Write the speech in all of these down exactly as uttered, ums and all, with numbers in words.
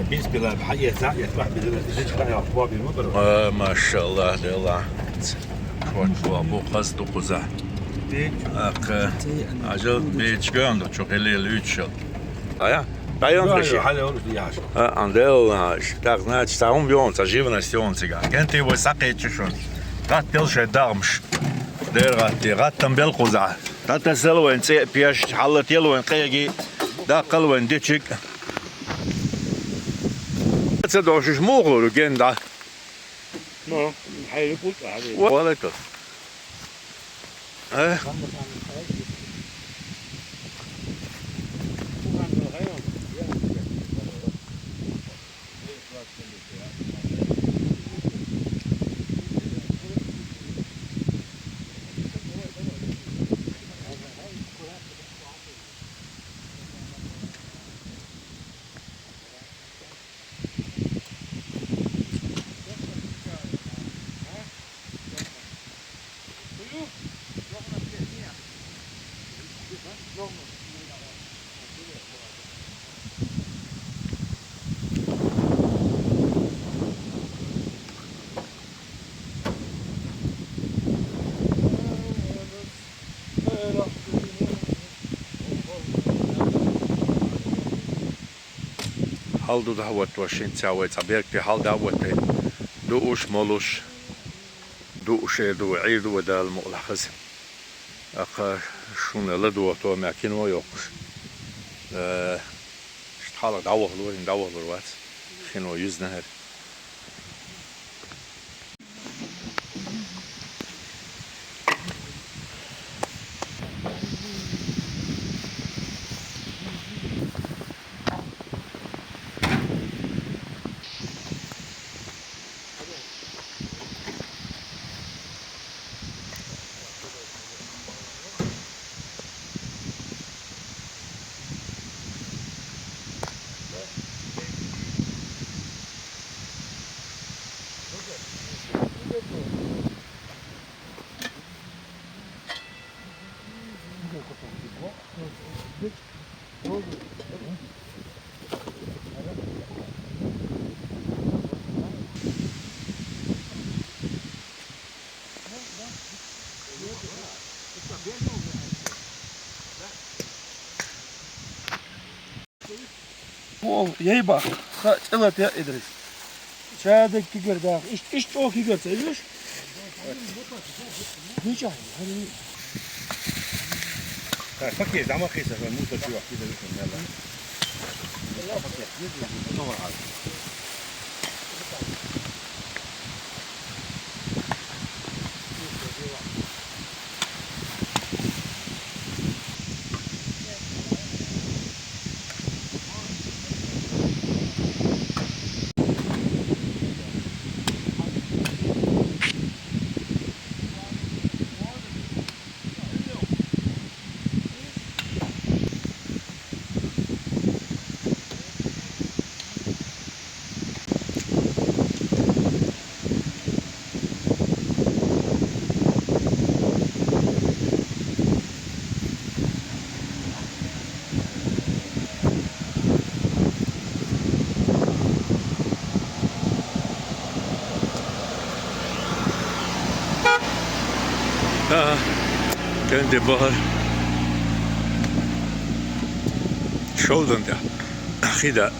Бинспила бахьа еза, я тӀехь бизира, бизира чара я хӀума бирма бара. Э, машалла, Делла. Шо чӀоагӀа бу хаза ду кхузахь. Бечу. Акха, ажал бечу ганда, чу хилел уьйчу шал. Ая? Дайон хаши. Хьале он яш. А, ан Делла, так, значит, саум бион, ца живность он цига. Генти вай сакъечу шон. Гаттел шай дагмш. Дер гатти, гаттам бел кхузахь. Тата сел вайн цӀе пеш, хьалла тел вайн къеги, даккхал вайн дичиг. Ца дошуш муха луру ген да? Ну, хьайра кӀултӀа хьаве. Ва-, валайкум. Э? Хьал ду дӀахӀоттавеш хӀинца вай цхьа берг тӀе хьал дӀахӀоттай. Дууш, молуш. Дууш эр ду вай, Ӏийр ду вай Дала мукъалахь хаза. Акха шуна ладугӀу томе кино йоккхуш. Э, иштта хьалха дӀавахалур, хӀин дӀавахалур вац. Кино юьзна хӀара. О, яй бах, ха, цӀе лата я Идрис. Ша дерг кигар даха. Ишт, ишт чӀогӀа кигар ца, изуш? Дича, хӀара. Так, пакет, дама кхийса, мусор чу вахти да вишун, яла. Пакет, не, не, не, не, не, не. Ага. Кенде бахар. Шолдан да. Хида.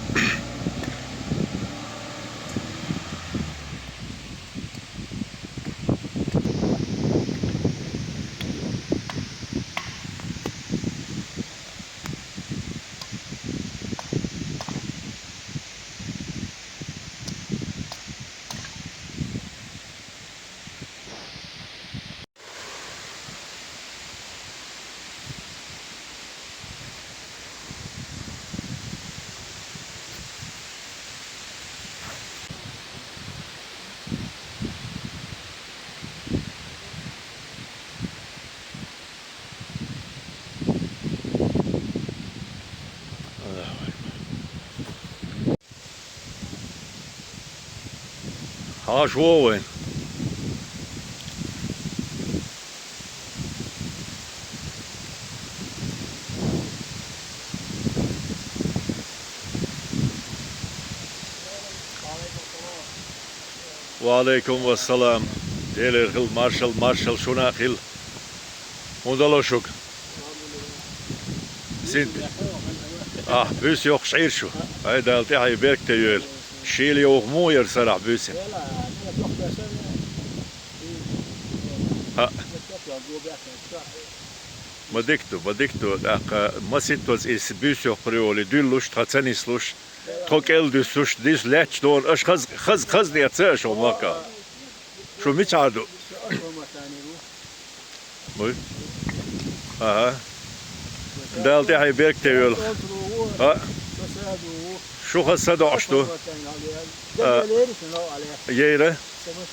Хьаша вогӀу вайн. Ва алейкум вассалам. Делера хила маршал, маршал шуна а хила. ХӀун дало шуга? Синт. А, буьйса йохкаш Ӏийра шу. Ай, Дала тӀаьхье беркате йойла. Шийла йовха муха яра сарахь буьйсина? ХӀаъ. Ма дика ду, ма дика ду, тӀаккха масийттаза иза буьйса йохкар йолий, дуьллуш, тха ца нислуш, тхо кӀел дуьссуш, дуьсса лаьтташ дора, аша хаза, хаза, хаза эца аша хӀума махка. Шу мичахьара ду? Буй? Аха. Дала тӀаьхье беркате йойла. А? Шу хаза са доӀуш ду. А, яйра?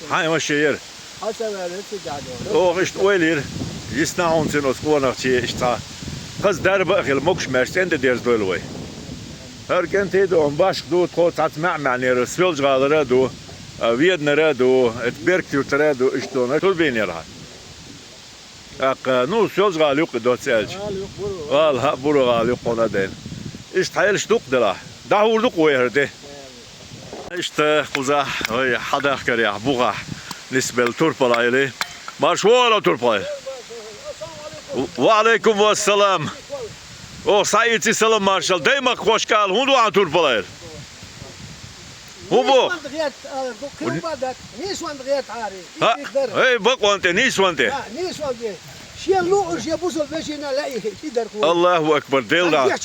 Хьайн машен яра? Оха иштта ойла йира. Йисна хьунцина оцу къонахче иштта цхьа. Хаза дарба а хила, могуш-маьрша цӀен тӀе дерзадойла вай. ХӀара кӀентий ду, башха ду, тхо цхьацца маьӀ-маьӀнера, Соьлжа-ГӀалара а ду, а, Веданара а ду, это Беркат-Юртара а ду, иштта ду, Турбинера хьа. ТӀаккха, ну, Соьлжа-ГӀала юккъе доцца аьлча. ГӀала юккъе буро. ГӀала, хӀаъ, буро гӀала юккъе хьуна а дайна. Иштта хьаьлаш дукха делахь. ДӀахьур ду-кх вай хӀара де. Иштта кхузахь, вай хьадахкарехь, бухахь нисбелла турпал Ӏели. Марша вогӀийла, турпал Ӏели. Ва алейкум вассалам. Оха схьаийци салам-маршал. Даймахкахошка ала, хӀун ду хьан, турпал Ӏели? ХӀун боху? ХӀа, хӀей, бакъонан тӀе, нийсонан тӀе. Шен луъуш я бусалба вешина лаьий хи, кӀидар хӀума. Аллаху акбар, Делан дӀа.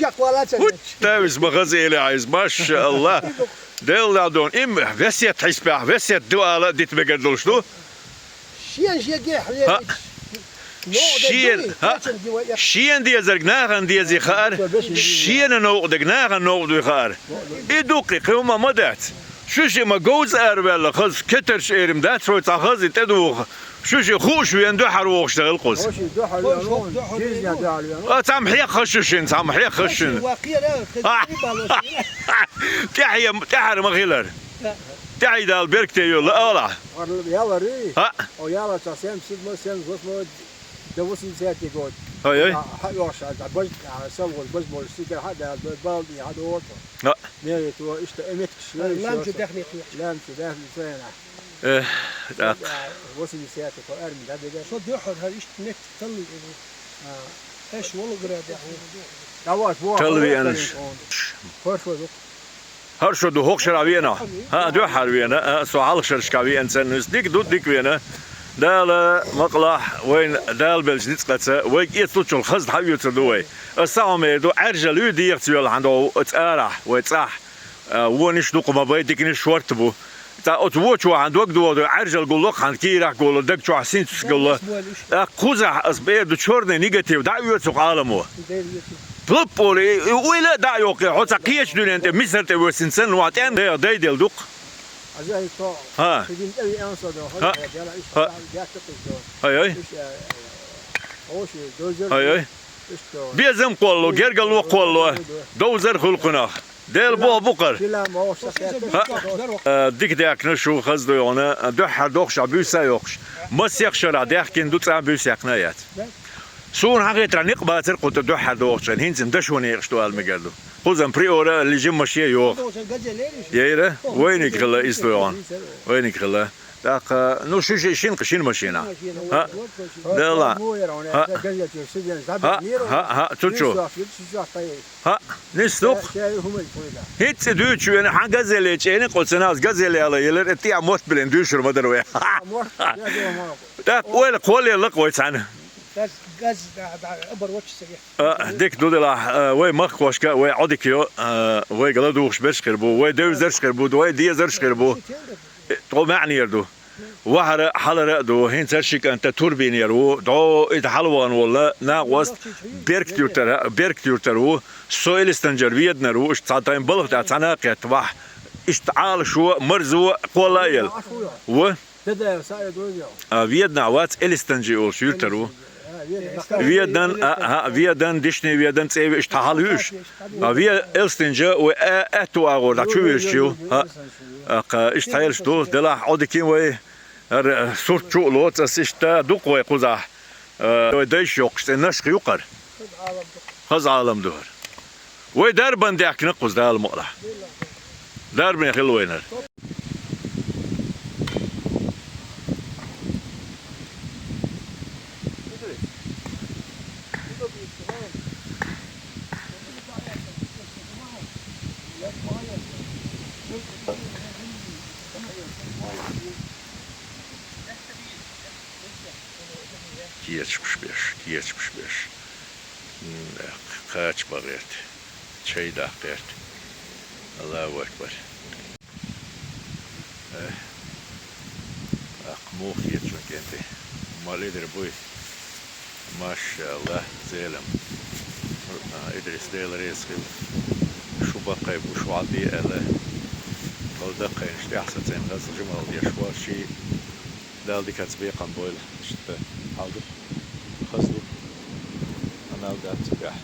Хьуч, тавис ма хаза эле Ӏайз, машааллах. Делан дӀа дон. Им весет хьисбехь, весет ду ала а дита мегар долуш ду. Шен шен гехь лелийча, шен, хӀа, шен дезарг нахана дезий хаара, шена новкъа дерг нахана новкъа дуй хаара. И дуккхи кхин хӀума ма дац. Шу шиъ ма говза араваьлла хаза, кетарш эрим дац хӀой цхьа хаза и тӀедуха. Шу шиъ хууш вен дуьхьара вохуш дан хила кхуза. А, цхьамма хьекха шу шин, цхьамма хьекха шин. А, тӀаьхье-, тӀаьхьара ма хилар. ТӀаьхье Дала беркате йойла, ала. Ялари? ХӀаъ. О, яла ца семьдесят седьмой, семьдесят восьмой, до восьмидесятый год. Ай, ай. А, хьа, йош, а, баж, а, савгӀат баж бож, сикер хьа да, бал ди хьа до. ХӀаъ. Мере то, иштта эметкаш, ай, ламчу даьхни кхуьйхьаш. Ламчу даьхни цайна. Э, так. А, восьмидесятый то арми да бега. Со дехар хьа иштта мет талли. А. Эш Волгоград яху. Давай, во, Талвианаш. Хорошо, ду. ХӀара шо ду хӀокху шарахь веана? ХӀаъ, дуьххьара веана. А, со хьалха шерашкахь веана ца нуьйсу. Дика ду, дика веана. Дала мукъалахь вайна Дала беллачу ницкъаца, вайга эцалучул хаза дӀаоьцур ду вай. Аса хьо мер ду, Ӏаьржал юй дегӀаца йоьлхьана догӀу оцу арахь, вай цӀахь. А, вонаш дукха ма бай, диканаш шорта бу. Цкъа оцу вочо хьан дог дохадой, Ӏаьржал гулло, хьан кийрахь гулло, даг чохь синцус гулло. ТӀаккха кхузахь ас бер ду чорный негатив дӀа а оьцу кху Ӏаламо. Плап олу, и, и уйла а дӀа а йоккхий, хьо цхьа кхечу дуьнен тӀе, мисар тӀе воьссина санна, ван тӀен дайх дайделла дукха. ХӀа. ХӀа. ХӀа, ай, ай. ХӀа, ай. Безам кхолло, гергало кхолло, довзар хуьлу кхунах. Дела боху бу кхара. ХӀаъ, а, дика даьккхина шу, хаза дойгӀана, дуьххьара дохуш а буьйса а йоккхуш. Масех шарахь даьхкина ду, цкъа буьйса яьккхина а яц. Суна хьан хетарахь, некъ бацара кху тӀе дуьххьара дохучарна, хӀинца-м дашо некъаш ду ала мегар ду. Кхузам приора а, лижиммаше а йоху. Яйра, вайниг хила иза дойгӀана. Вайниг хила. ТӀаккха, ну, шу ши-, шин, шина машина. ХӀаъ, Делла. ХӀаъ. ХӀаъ, хӀаъ, хӀаъ, цу чу. ХӀаъ, нисдукх. ХӀинцца дуьйцуш вена, хьан газеле чӀениг, оцу нахаца газеле ала елира, тӀе а мотт билина дуьйшур ма дара вай. ТӀаккха ойла кхоллаелла-кх вай цхьаьна. А, дика ду делахь, а, вай махкахошка, вай Ӏодика йо, а, вайга ладугӀуш берш хир бу, вай девзарш хир бу, вай дезарш хир бу. Э, тхо маьӀнера ду. Вахара, хьалара а ду, хӀинца ши кӀанта турбинера ву, дӀо и хьалавахана волла, накъост Беркат-Юртара, Беркат-Юртара ву, со Элистанжара Веданара ву, иштта цхьа тайна балха тӀехь цхьаьна а кхетта вахь, иштта Ӏалашо, марзо, кхолла а елла. Ву? А, Веданахь вац, Элистанжи олуш юьртара ву. Ведан, а, а, Ведан, Дишни Ведан цӀе веъаш тхан хьала вуьйш. А, Ве-, Элстинжа вай а-, аьтту агӀор дӀа чу вуьйш ю. А, а, кха, иштта хьелаш ду, делахь Ӏодикин вай, ара, сурт чу а лоцу ас иштта, дукха вай кхузахь. А, вай дайша йоккхуш цӀе нашха юкъара. Хаза Ӏалам ду хӀара. Вай дарбан даьхкина кхуза Дала мукъалахь. Дарбане хила вайнара. Кечкаш беш, кечкаш беш. М, кхача бахарт, чай даккхарт. Аллаху акбар. Э, акх муха хеташ вай кӀентий. Мел идар буй. Машаллах, Зелим. А, Идрис, Дела реза хилва. Шу баккхий бу, шу Ӏадде аьлла. Хала даккхийнаш тӀехь сацийна хаза жимал деш вар ший. Дала дикаца бекхам бойла. Иштта хьал ду. Хаза ду. Амал дац цигахь.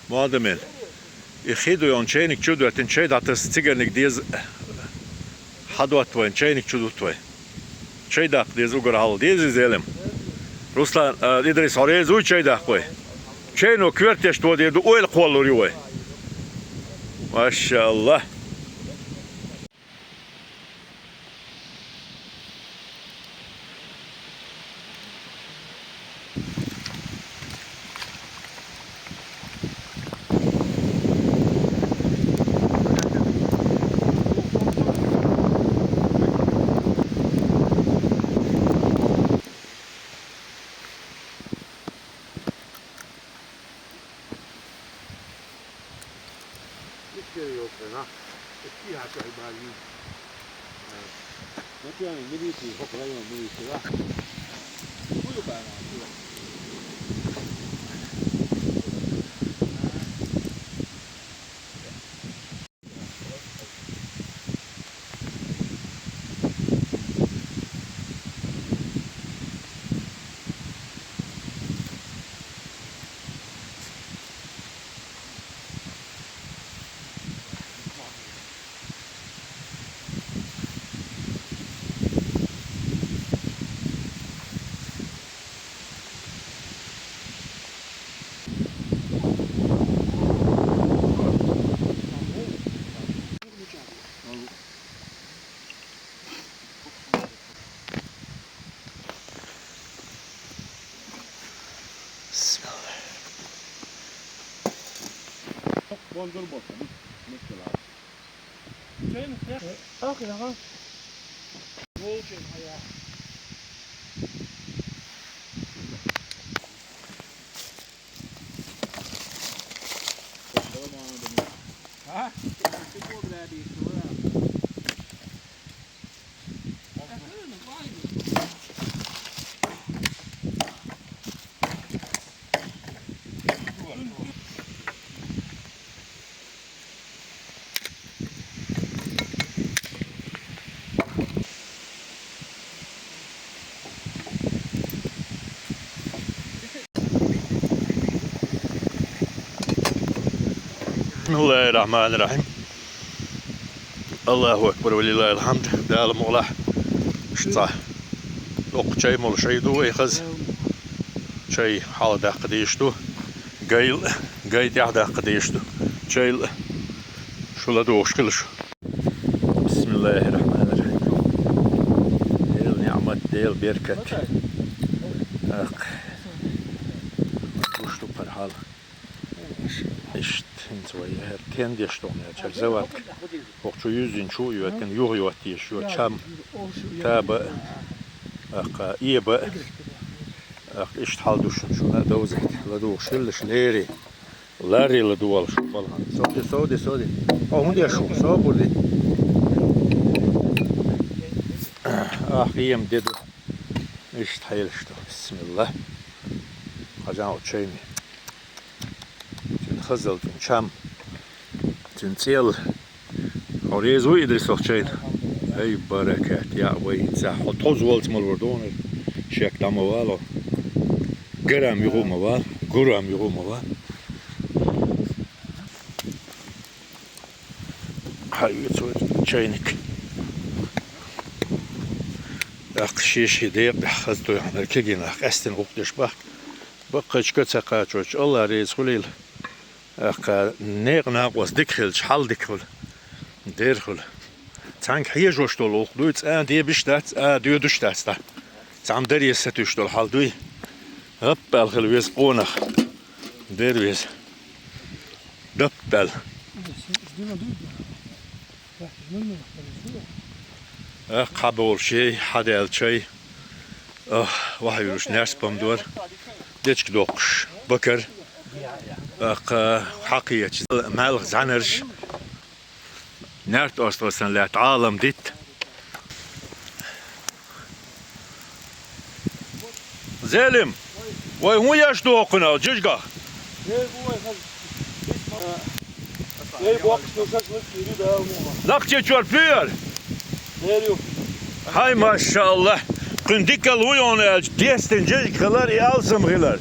Мадамин. И хи дуй, он чайник чу доьттина, чай дӀатасса цигарниг деза хьадотта вайн, чайник чу дутта вай. Чай даккха деза угар хьал. Дезий, Зелим? Руслан, а, Идрис, хьо реза вуй чай даккха вай? Чайно коьрташ тоде ду, ойла кхоллур ю вай. Машаллах. Misteri yok be, ha. Eski ya, çay bari. Ha. Ne diyorsun? Milisi, hop, rayın milisi, ha. Buyur bana, buyur. Bismillah. Bondur bolsun. Mesela. Şey mi? Yok ya. Bolsun ya. Ha? Бисмиллахир-рахманир-рахим. Аллаху акбар, ва лиллахил хьамд. Дала мукъ лахь. Иштта цхьа доккха чай молу шай ду вай хаза. Чай хьалха даккха дезаш ду. Гай, гай тӀехь даккха дезаш ду. Чай шу ладугӀуш хила шу. Бисмиллахир-рахманир-рахим. Дела ниӀмат, Дела беркат. Акх. Гуш ду пархьал. Иштта хӀинца вай хӀара тендеш тохна яцара заварг. ХӀокху Юззинчу йоьттина, юха йоттийша йо, чам, таба, аккха, эба, аккха, иштта хьал ду шуна, шуна довзийта. ЛадугӀуш хилалаш леррина. Леррина ладувгӀалаш балхана. Сов де, сов де, сов де. О, хӀун деш ву? Сов бу де. Ах, ийам де ду. Иштта хьелаш ду. Бисмилла. Хьажал чайна. Цуьнан хазал, цуьнан чам, цуьнан цӀел. Хьо реза вуй, Идрис, оцу чайна? Ай, баракат, яа вай, хӀинца хьо тховза воллац мала вара догӀанара. Шек дӀа ма вало. Гарам юха ма вало. Гурам юха ма вало. Хьаоьцу вай чайник. ТӀаккха шен-шен декъа тӀехь хаза тойхьанара кегий нах къаьстина гӀуллакх деш бахка. Баккхийчка ца кхачочу, АллахӀ реза хуьлийла. ТӀаккха некъа накъост дика хилча, хьал дика хуьлу. Дера хуьлу. Цхьаьнга хьежош долу гӀуллакх дуй, цкъа а дебаш дац, а доьдуш дац дӀа. Цхьамма даре сатуьйсуш долу хьал дуй. ГӀап аьлла хила веза къонах. Дера веза. Дап аьлла. Ах, хьаболуш ей, хьадаьлла чай. Ах, вахьа йолуш нерс помидор. Дечка доккхуш бакар. Ах, хьакхечу маьлха зӀаьнарш. Нарт осталсан лаьтта Ӏалам дитта. Зелим, вай хӀун еш ду хӀокхуьнал, жижигах? Эй, боккхуш ду шашлык, йири да, ну. Лакхче чор пуьйар? Эр ю. Хьай, машааллахӀ, кхуьнан дикал ву йону аьлча, дестина жижиг хилар и алсам хилар.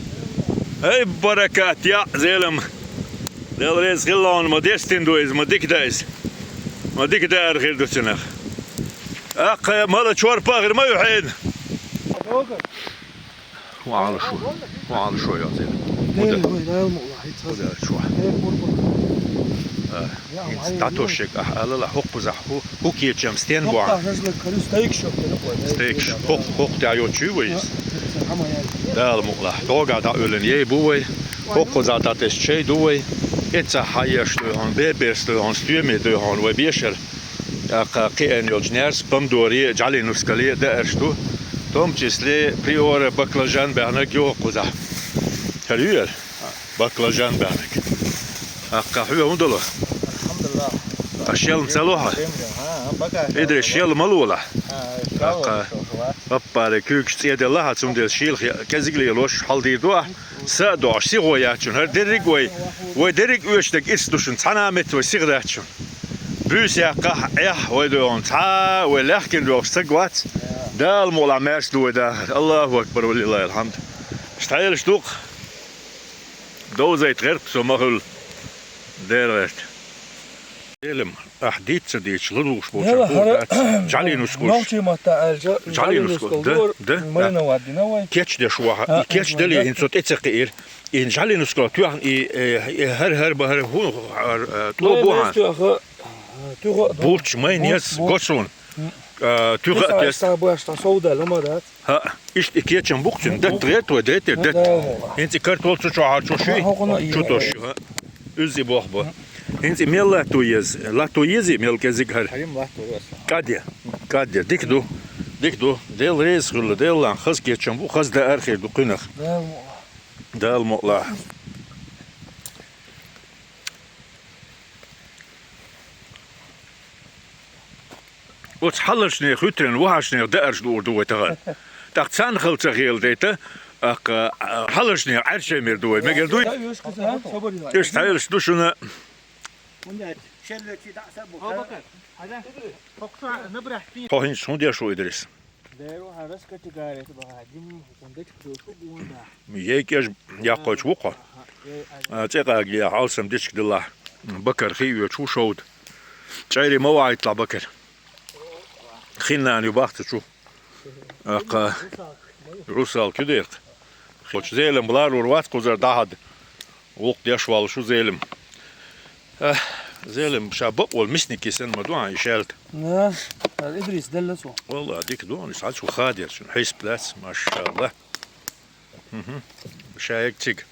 Эй, баракат, яа, Зелим. Дела реза хилла хьуна, ма дестина ду иза, ма дика да иза. Ма дика дара хир ду цунах. Аккха мала чорпа а хир ма ю хьена. ХӀун Ӏалашо? ХӀун Ӏалашо йоцу? Дера, ой, Дала мукъ лахь, хӀинца хӀун дара чохь? Дера, бур-бур. А, я, хӀинца ай, дӀатошшерг ахь алала, хӀокхузахь хӀу, хӀу кечам стен бохьа? Стейкаш, хӀокху, хӀокху тӀехь йоцуш ю вай иза? Дала мукъ лахь. ДӀогахь дӀаоьллина ей бу вай. ХӀокхузахь дӀатесна чай ду вай. Эццахь хьан еш дуй хьуна, беберс дуй хьуна, стоьме дуй хьуна вай бешара. ТӀаккха кхиъна йолчу нерс, помидоре, жӀалин нускале даарш ду. В том числе приора баклажан баьхнарг ю хӀокхузахь. ХӀара ю яра? Баклажан баьхнарг. ТӀаккха хьоьга хӀун дало? Алхьамдулиллах. А шелла ца лохьа? Идре шелла ма лолахь. ТӀаккха паппаре куьйгаш цӀе делла хьа, цундела шелахь кӀезиг лелош хьалдийр ду ахь. Са а доӀуш, сихо яц шуна. ХӀара дерриг а вай, вай дерриг а оьшург ирс ду шуна. Цхьана а метта вай сиха дац шуна. Буьйса яккхахь, эхь, вай дуй хьуна, цхьа а вай лаьхкина доьлхуш стаг вац. Дала мукъ лахь маьрша ду вай дахар. Аллаху акбар, ва лиллахил хьамд. Стхьаелаш дукха. Довзайта гӀерта со ма хуьлу. Дера гӀерта. Элам, ахь дийца ца дийцаш, ладугӀуш болчарна хӀара дац. ЖӀалин нускалш. Нохчийн маттахь аьлча, жӀалин нускал. ЖӀалин нускал, да, дора, да, майна ваддина вай. Кечдеш ваха. А, и кечдале, майна. ХӀинца со тӀе ца кхиира. И жӀалин нускал тоьхна и, э, э, хӀара, хӀара, бахара, хӀун, хӀара, э, тло бу хьан. Майна тоьха, туьха а ду. Булч, майонез, булч, булч. Госун. М. Э, туьха а тесна. Иса, иса баш, та совдал, ма дац. ХӀаъ, иштта и кечам бу-кх цуьнан, датта гӀерта вай, дайтира, датта. ХӀинца и картол цу чохьара чу шуй, чу тосуш ю, хӀаъ. Уьзза и бохбо. ХӀинца и мел латто еза, латто езий мел кӀезиг хӀара? КӀадъе, кӀадъе, дика ду, дика ду. Дела реза хуьлда, Делан хаза кечам бу, хаза даар хир ду кхуьнах. Дала мукъ лахь. Оцу хьалхарчу нехан хӀуьттаренна вахарчу нехан даарш луур ду вай тахана. ТӀаккха царна хала ца хила дайта, тӀаккха, а, хьалхарчу нехан Ӏаьршемир ду вай. Мегар дуй? Иштта хьаелаш ду шуна. Хьо хӀинца хӀун деш ву, Идрис? Ей кӀеш яккхочу ву кхо. А, цӀе къагилехь, алсам дечиг диллахь. Бакар хи оьцуш ву шовда. ЧӀайре ма ваийталахь, Бакар. Хин нана ю бах цу чу. Аккха, русалка ю дерг. Кхочу Зелам ларур вац кхузара дӀахьада. ГӀуллакх деш воллуш ву Зелим. Э, Зелим, ша бакъволу мисники санна ма ду хьан и шаьлта? На, Идрис делла цо. Валла, дика ду хьуна, иза хьан чу хадерчун, хьесап лаьц, машалла. Мгм. Ша яг цига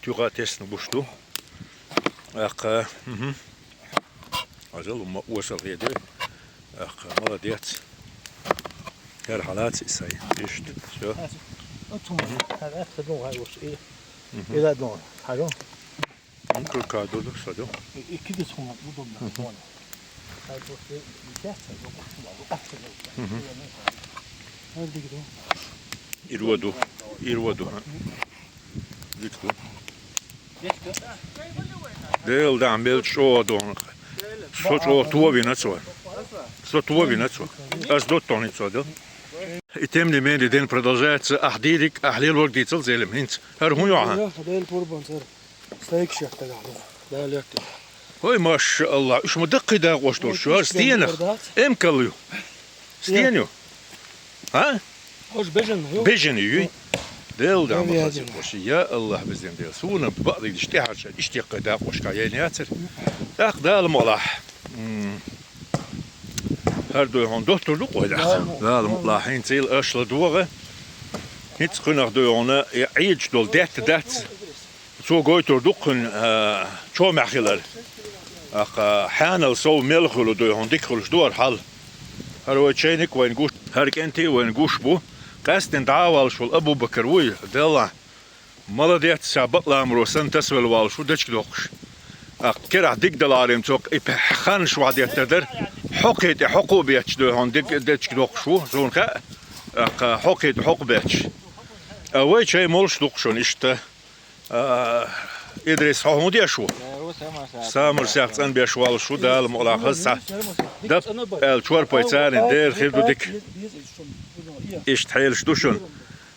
туьха а тесна гуш ду. Аккха, мгм. Хьажал, ма осал хеде. Ах, молодец. Хер халац исай. Ишт. Всё. Оцум. Хар ах, хадун хай ус. И. Мгм. Ила дон. Хажал. Ну, только додо садо. И кидис хум удобно. Мгм. Хай просто икяца, ну, кухтума, ну, кухтума. Мгм. Ирводу. Ирводу, ха. Дикду. Дел дам бел чо дон. Со чо тувина цо. Со тувина цо. Аз доттони цо, да? И тем не менее, день продолжается. Ах, дирик, ах, лел ворг дицал зелем хинц. Хар хун йоха. Дел пурбан цар. Стейк шеф тагах. Да, лерту. Ой, машалла, уж ма даккхи дакъош долуш шу, аш стенах. Эм каллу. Стен ю. А? Ош бежен ю. Бежен ю. Дел да ма хазир бош. Я Аллах, безен дел. Суна бакъдигдиш тӀехьарча иштеккхи дакъошка яйна яцар. ТӀаккха Дала мукъалахь. М. Хар дуй хьуна доттур ду къойда. Дала мукъалахь, хӀинца ил ашла догӀа. ХӀинца кхунах дуй хьуна, я Ӏийдаш долу детта дац. Цо гойтур ду кхуьнан, а, чомехь хилар. Аккха, хьанал сов мел хуьлу дуй хьуна дика хуьлуш ду хӀара хьал. ХӀара вай чайник вайна гуш, хӀара кӀентий вайна гуш бу. Къаьсттина дӀа а валлаш волу Абу-Бакар вуй, делла. Молодец, ша бакъ ламаро санна тасавелла валлаш ву дечиг доккхуш. Аккха, керахь диг даларем цо и пе-, ханнаш вахьа деттар дара. Хьокхе тӀе хьокху а бетташ дуй хьуна диг-, дечиг доккхуш ву, суна хаьа. Аккха, хьокхе тӀе хьокху бетташ. А вай чай молуш дукха шуна иштта. А, Идрис, хьо хӀун деш ву? Самурсех цӀан беш воллуш ву, Дала мукъалахь хаза схьа. Дап аьлла чорпай царна дера хир ду дика. Иштта хьелаш ду шуна.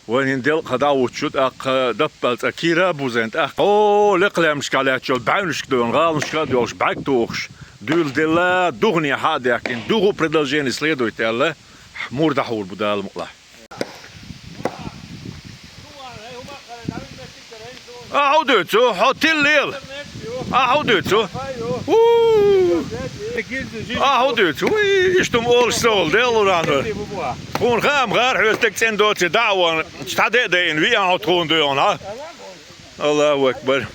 Вайн хӀин делкъа дӀа а вуччу, тӀаккха дап аьлла цӀа кийра а бузийна, тӀаккха, о, лекха лаьмнашкахь лаьтташ йолу бӀаьвнашка доьгӀна, гӀаланашка а доьгӀуш, бӀаьрг тухуш, дуьйла делла, духане хьа а даьхкина, духу продолжение следует аьлла, мур дӀахьур бу Дала мукъалахь. Ахьа хӀу дуьйцу, хьо тилла лела. Ахьа хӀу дуьйцу. У! Ахьа хӀу дуьйцу. Уй, иштта хӀума олуш ца волу, Делан уран вара. Тхуна хаам гӀар хьоьстаг цӀена доций дӀа а вахана, цхьа де а дайина, виъ ахьа тхуна дуьйхьуна, хьа? Аллаху акбар.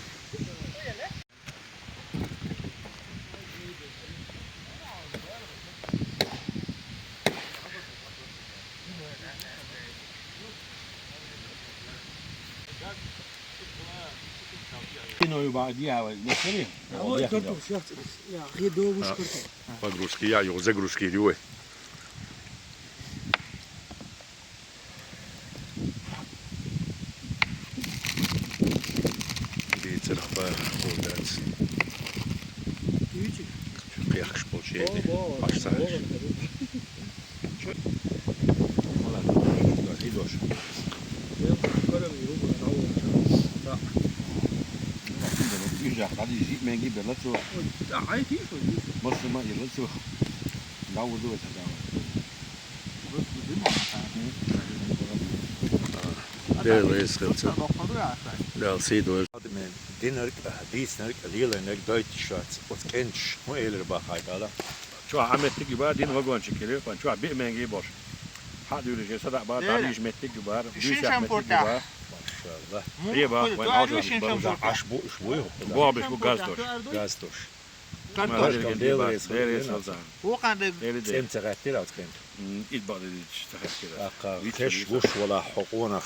Погрузки я, йо, загрузки ю. Дийцарх бара хӀу дац. Кхехкаш болчу эди, аш ца хьаьжа. Чу. Мала, хӀидош. Уьжах, хьалий жиъ менги бер лацо. Массама и лацо. Даур ду это, да. Дела реза хилла цунна. Дала сий дойла. Динарг а, дийцинарг а, лелийнарг дойтуш вац оцу кӀенташа. ХӀун элира боху хьайга ала? Чохь а меттиг ю бара, дина вагончик хилира, вайн чохь биъ менги а болуш. Хьа а дуьйлуш, садаа бара, дӀа лийжа меттиг ю бара, дуьйсехь меттиг ю бара. Машалла. Хьеба, вайн хьалжаллаш бара. Ӏаш бу, уьш буй хӀокху? Бобиш бу газ дош. Газ дош. Картошка. Дела реза хилла. Вукхун де. Дела де. ЦӀем ца гӀаьттира оцу кӀентан? М, ит бакъдерг ца хьаьжкира. Аккха, хеш гуш валахь хьо къонах.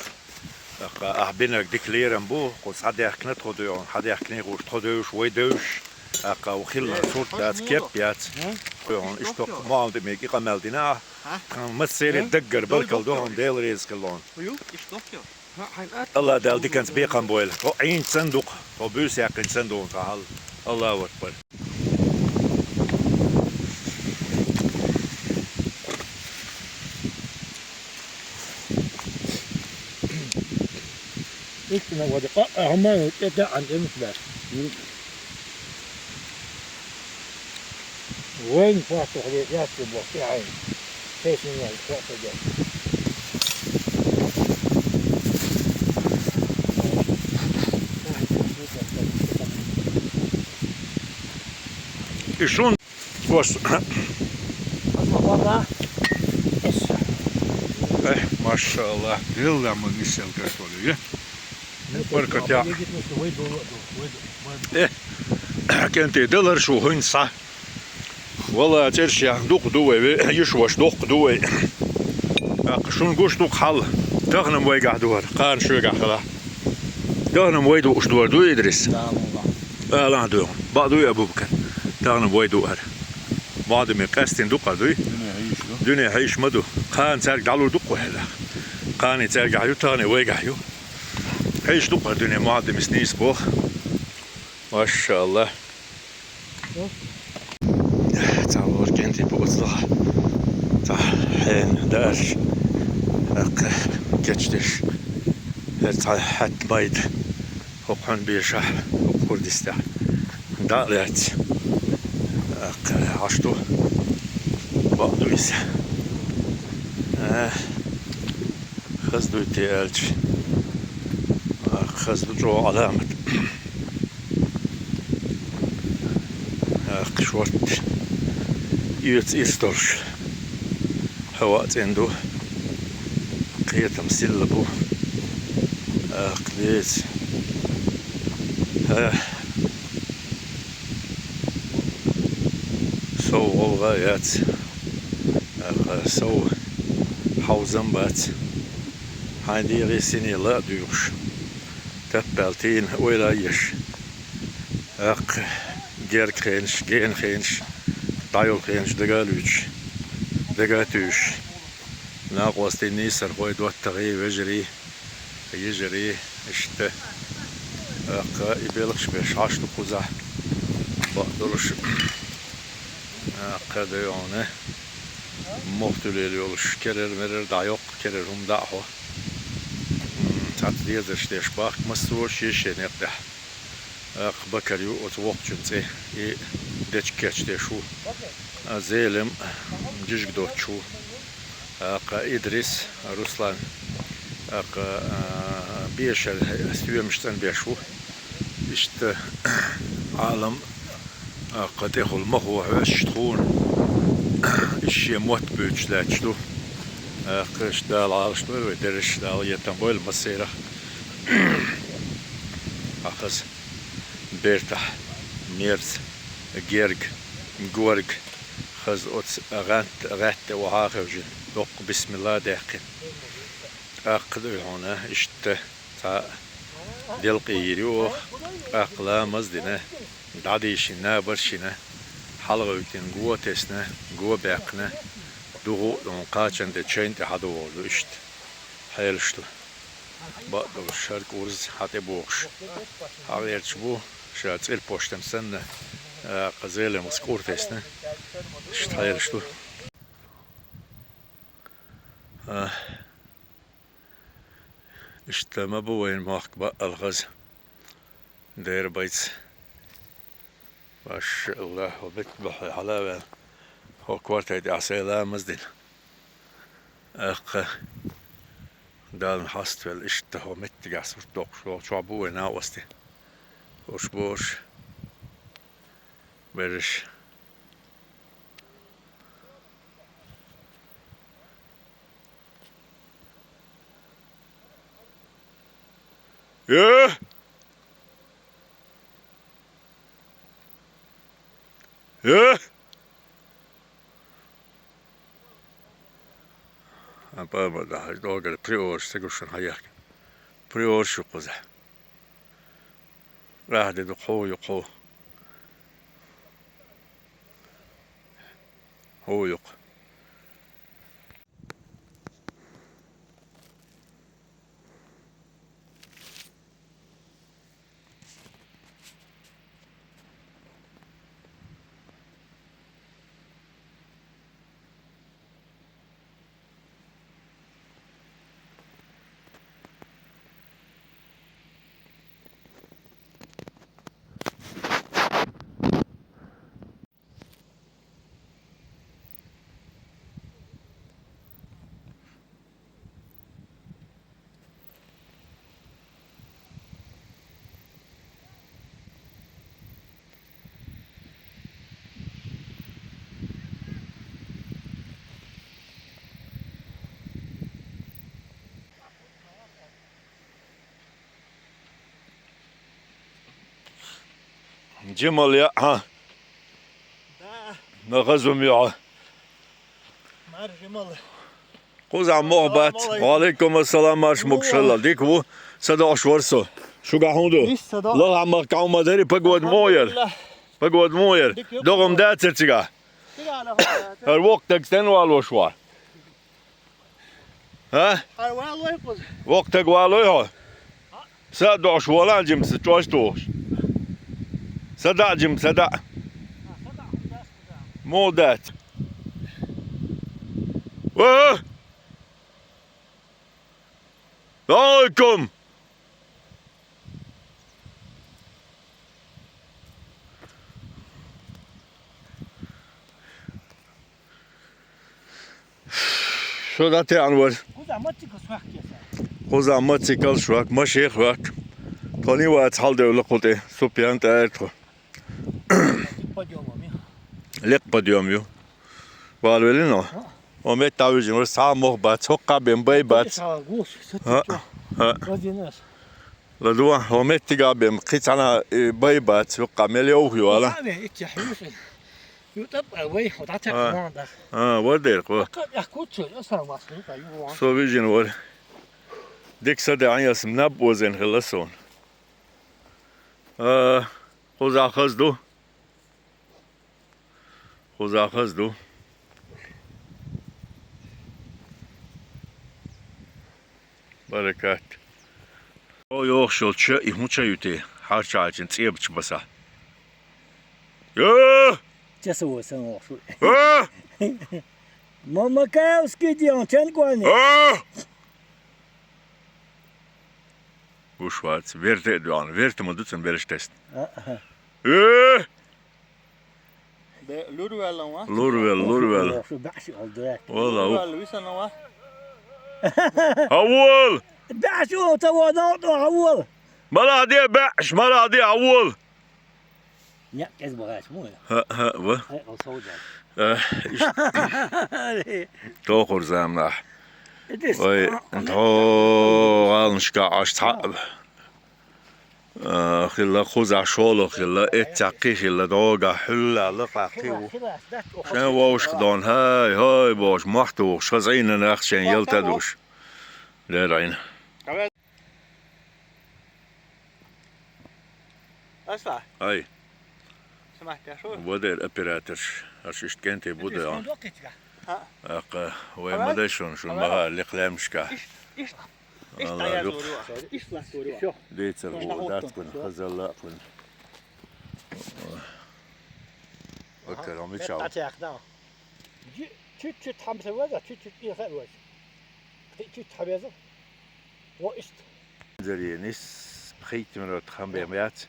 Аккха, ахь бинарг дика лерам бу, кху схьадаьхкина тхо доьгӀна, схьадаьхкина гӀуш тхо девзаш, вай девзаш. Аккха, ву хилла сурт дац, кеп яц. Хьуна иштта мугӀалдимега и къамел дина ахь. Тхан массеран даггара баркалла ду хьуна, Дела реза хилла хьуна. Алла Дала диканца бекхам бойла. Хьо Ӏийна санна ду-кх, хьо буьйса яьккхина санна ду хьуна тхан хьал. Аллаху акбар. Иштта вади къа-, а, хӀума тӀе таьӀан тӀе муьтӀа баьрча. Вайн похӀтухь яц боху тӀаьхьен. Хесин ял кхоъ ца деш. И шун. Ас ма бала. Ас. Эх, машалла, дилла ма нисел картоли, е? Баркат я. Э, кӀентий далар шу хӀун са? Валлахь, цӀераш яхна дукха ду вай, ве-, йиша-ваша дукха ду вай. ТӀаккха шуна гуш ду-кх хьал. Тахана-м вайгахь ду хӀара, кхана шуьгахь хилахь. Тахана-м вай дуаш ду хӀара, дуй, Идрис? Алан ду. Бакъ дуй, Абубакар? Тахана-м вай ду хӀара. МуьгӀадаме къаьстина ду-кх хӀара, дуй? Дуьне хьийша ма ду. Кхана цаьрга дӀалур ду-кх вай хӀара. Кхана цаьргахь ю, тахана вайгахь ю. Хьийша ду-кх хӀара дуьне, муьгӀадамас нийса боху. Машалла. Цхьа вара кӀентий бу оцу лаха. Цхьа хьенан даарш. ТӀаккха кечдеш. ХӀара цхьа хьатта майда. ХӀокху хьуьнан бешахь, хӀокху Курдистехь. ДӀа а лаьцна. ТӀаккха Ӏаш ду. Бакъ ду иза. Э, хаза дуй те аьлча. ТӀаккха хаза ду, чӀогӀа Ӏаламат. ТӀаккха шортта оьцу ирс долуш. Хьо а цӀена ду. Кхетам силла бу. ТӀаккха деза. ХӀа. Сов гӀовгӀа яц. ТӀаккха сов хьовзам бац. Хьайн дегӀе сине ла а дуьйхуш. Таппаьлла тийна ойла а еш. ТӀаккха герга хенаш, гена хенаш, дӀайолу хенаш дага а луьйчуш, дага а туьйсуш. Накъостий, нийсархой, доттагӀий, вежарий, йижарий, иштта. ТӀаккха и белхаш беш Ӏаш ду кхузахь, бакъ долуш. ТӀаккха дойгӀуна мохтуьлел йолуш, керара-мерара дӀайоккху, керара хӀума даьӀахьо. М, цхьацца дезарш деш бахка массо а шен-шен некъ тӀехь. ТӀаккха Бакар ю оцу воккхачун цӀе, и дечиг кечдеш ву. А Зелим жижиг доцуш ву. ТӀаккха Идрис, Руслан, тӀаккха, а, бешара стоьмаш цӀанбеш ву. Иштта Ӏалам, тӀаккха тӀехула махо хьоьстуш тхуна, иза шен мотт буьйцуш лаьтташ ду. ТӀаккха иштта Дала Ӏалаш дойла вай дерриш, Дала етам бойла массерах. Хьан хаза бертахь, мерза, герга, горга, хаза оцу гӀант-, гӀаьтта тӀе охьа а хевшина, доккха бисмилла а даьккхина. ТӀаккха дуй хьуна иштта цхьа делкъе йийр ю оха, тӀаккха ламаз а дина, дӀадийшина, набарш а йина, хьалагӀуьттина, го а тесна, го а баьккхина, дугӀу а хьуна кхачан тӀе чайн тӀе хьадогӀур ду иштта. Хьелаш ду. Бакъ долуш, хӀара кӀурз хьан тӀе бохуш. Хьан гӀерташ бу, ша цӀерпоштан санна, а, кху Зелимас кӀур тесна. Иштта хьелаш ду. А, иштта ма бу вайн мохк баккъал хаза. Дера байца. Машалла, хӀо меттиг бахье хьала а ваьлла. ХӀо кортан тӀехь сайн ламаз дина. ТӀаккха Далла хьаставелла, иштта хӀо меттигехь сурт доккхуш вогӀу, чохь бу вайн накъостий. Уьш бохуш, берриш. Э! Э! Ан памар дахьаш догара приораш ца гушшун хьаехкина. Приораш ю кхузахь. Ахьа де ду кхо ю кхо. ХӀу юкъ. Жимал яа, хьа? Да. Нах а зум ю хьо. Маржа мала. Кхузахь мох бац. Салам алейкум. Ва алейкум ассалам, марш могуш хилла. Дика ву, са доӀуш вара со. Шугахь хӀун ду? Исса доӀ. Лахахь махкахь хӀума дари, погода мо яра? Алхьамдулиллах. Погода мо яра? Дика ю. ДогӀум дацара цигахь? Цигахь лаха. ХӀара воккха дагстен валош вара. А? Хьара валой кхуза? Воккха таг валой хьо? Са а доӀуш волан жимса чӀош тухуш. Са даӀ жимса, са даӀ. Мо дац. О! Алейкум! Шо дӀатеӀна вара. Кхуза мотоцикл швак кеса. Кхуза мотоцикл швак, машех вак. Тхо ний вац хьалдевлла кху тӀе, Супьян тӀаьра тхо. Подъёмом ю. Лекха подъём ю. Валавеллино? А. О метта вижина вара, схьа а мох бац, хӀокххьа бен бай бац. Схьа гуш, схьа А, чу. А. Вазинас. ЛадугӀа, хьо меттигахь бен, кхин цхьана, э, бай бац, юккъа мел йовха ю ала. Ами, итти хьуьйсу. Ю тӀап, а, вай, хьо дӀатекх А. ван дах. А, вар дер, хо. Аккха, я куцу, я сам вас, ну, ка, ю ван. Со вижина вар. Дика са де, ан ясам наб озен хила сон. А, кхуза хаз ду. Кхуза хаз ду. Баракат. О, йохуш йолчу и хӀун ча ю те? Хьарча Ӏачун цӀебачу баса. Э! Часовой сан вохуш ву. Э! Мамакаевский день, чан квани. Э! Гуш вац, верте а доьгӀна, верта ма ду цун бераш тесна. А-а. Э! Бе, лур ваьлла ма? Лур ваьлла, лур ваьлла. Шу баьш олду. Валла, лур ваьлла, висана ма? Хьавол! Баьш ол, ца вон, хьавол! Мала де баьш, мала де, хьавол! Некъ кӀеза багӀаш мо я? ХӀаъ, хӀаъ, ва. Хье, ол сов дац. Э, иш-, тохур заманахь. Итис. Вай, тхо гӀаланашка Ӏаш цхьаъ. А, хилла кхузахь шолгӀа хилла, эццахь кхин хилла, догахь хьуьлла лакхахь кхин ву. Шен вовшах дон, хьай, хьой, бохуш, мохь тухуш, хаза Ӏийна нах шен ялта душ. Лерайна. Ай. Вадер операторш, аш иштта кӀентий бу де. Аккха, вай ма дай шуна, шуна ма хаьа, лекха лаьмнашка. Иш, иш, иш Алла, дӀаязлур ю. Иш латтур ю. Дийцар бу, дац кхуьнан, хазалла а кхуьнан. Баккара, мича ву? Чуть-чуть хьамса ваза, чуть-чуть и хьа ваза. Кхин чуть хьавеза. Во иштта. Заренис пхийтта минот хам бен яц.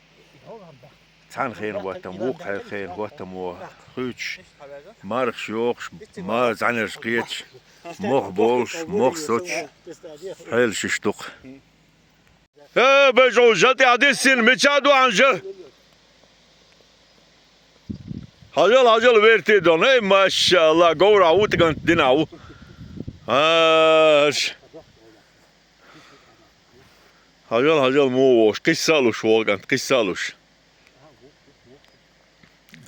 Цхьана хенан хӀоттам, вукху хенан хӀоттам во хуьйцуш, мархаш йохуш, ма-, зӀаьнарш кхеташ, мох болуш, мох соцуш, хьелаш иштта ду-кх. Э, бежу, жа тӀехь диссина, мича ду хьан жа? Хьажал, хьажал, верти дон. Эй, машалла, говра ву тӀе кӀант дина ву. Аш. Хьажал, хьажал, мо вохуш, кхисса а луш вогӀу кӀант, кхисса а луш.